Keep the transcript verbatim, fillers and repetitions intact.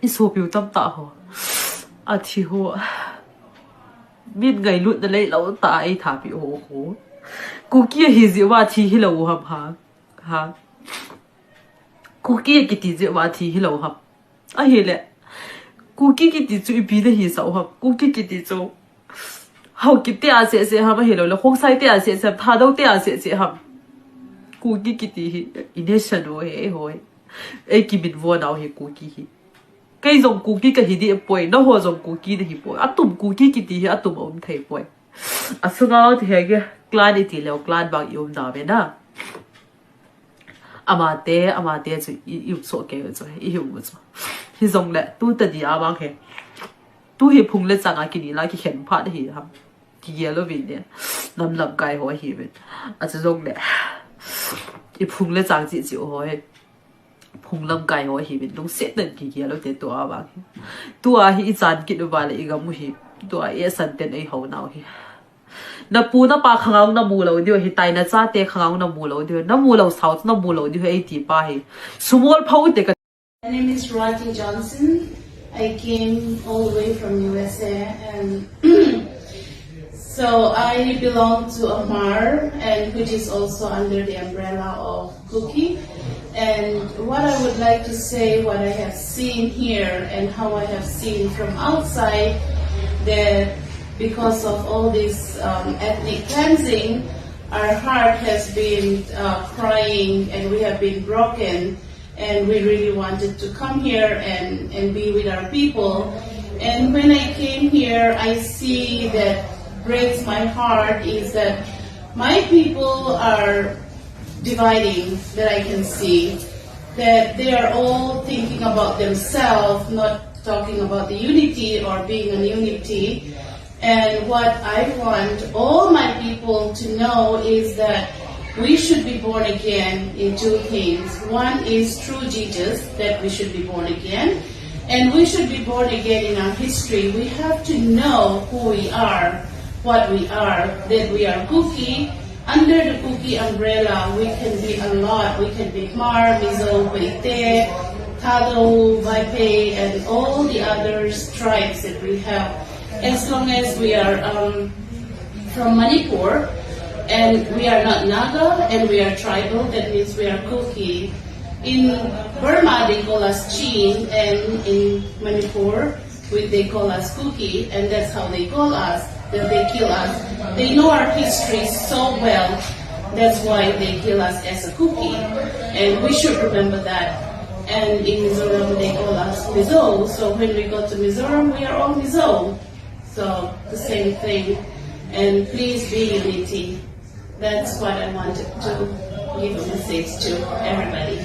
I sopiu tamtah ho. Athi ho. Min ngailutna leilou tah a eithapi ho ho. Kuki ahi jeh uva thi hilou ham ha. Ha. Kuki kiti jeh uva thi hilou ham. Ahile. Kuki kiti chu ipi nahisah u ham. Kuki kiti chu. Haokip te a seh seh ham ahilou le. Khongsai te a seh seh ham. Thadou te a seh seh ham. Kuki kiti hi. I nation u hi, hoi. Eikiminvo nau hi Kuki hi. Kei jong Kuki kahi deh poi, nangho jong Kuki nahi poi. Atum Kuki kiti hi atum aum thei poi. Asunga te henge clan iti leu clan bang i um nau ve na. Amate, amate chu i, i um soh kei u chu, i hi um u chu. Hijongle, tu tadi a bang hi. Tu hi phung le chang a kini la kikhen phat hi ham. Kigel uvin ne. Nam lamkai ho hi uvin. Achu jongle. I phung le chang chi chi ho hi. Phung lamkai ho hi uvin. Lungset nan kigel u te tua bang hi. Tua hi i chan kit uva le i gam u hi. Tua i asan ten eihou nau hi. Na pu na pa khangau namu lou diu hi, tai na chate khangau namu lou diu. Namu lou sao chu namu lou diu hi eiti pa hi. Sumol phou te ka. My name is Roati Johnson. I came all the way from U S A, and so I belong to Amar, and which is also under the umbrella of Kuki. And what I would like to say, what I have seen here and how I have seen from outside, that because of all this um, ethnic cleansing, our heart has been uh, crying and we have been broken. And we really wanted to come here and, and be with our people. And when I came here, I see that breaks my heart is that my people are dividing, that I can see, that they are all thinking about themselves, not talking about the unity or being in unity. And what I want all my people to know is that we should be born again in two things. One is through Jesus, that we should be born again. And we should be born again in our history. We have to know who we are, what we are, that we are Kuki. Under the Kuki umbrella, we can be a lot. We can be Hmar, Mizo, Paite, Thadou, Vaiphei, and all the other tribes that we have. As long as we are um, from Manipur and we are not Naga and we are tribal, that means we are Kuki. In Burma, they call us Chin, and in Manipur, we, they call us Kuki, and that's how they call us, that they kill us. They know our history so well, that's why they kill us as a Kuki, and we should remember that. And in Mizoram, they call us Mizo, so when we go to Mizoram, we are all Mizo. So the same thing. And please be unity. That's what I wanted to give a message to everybody.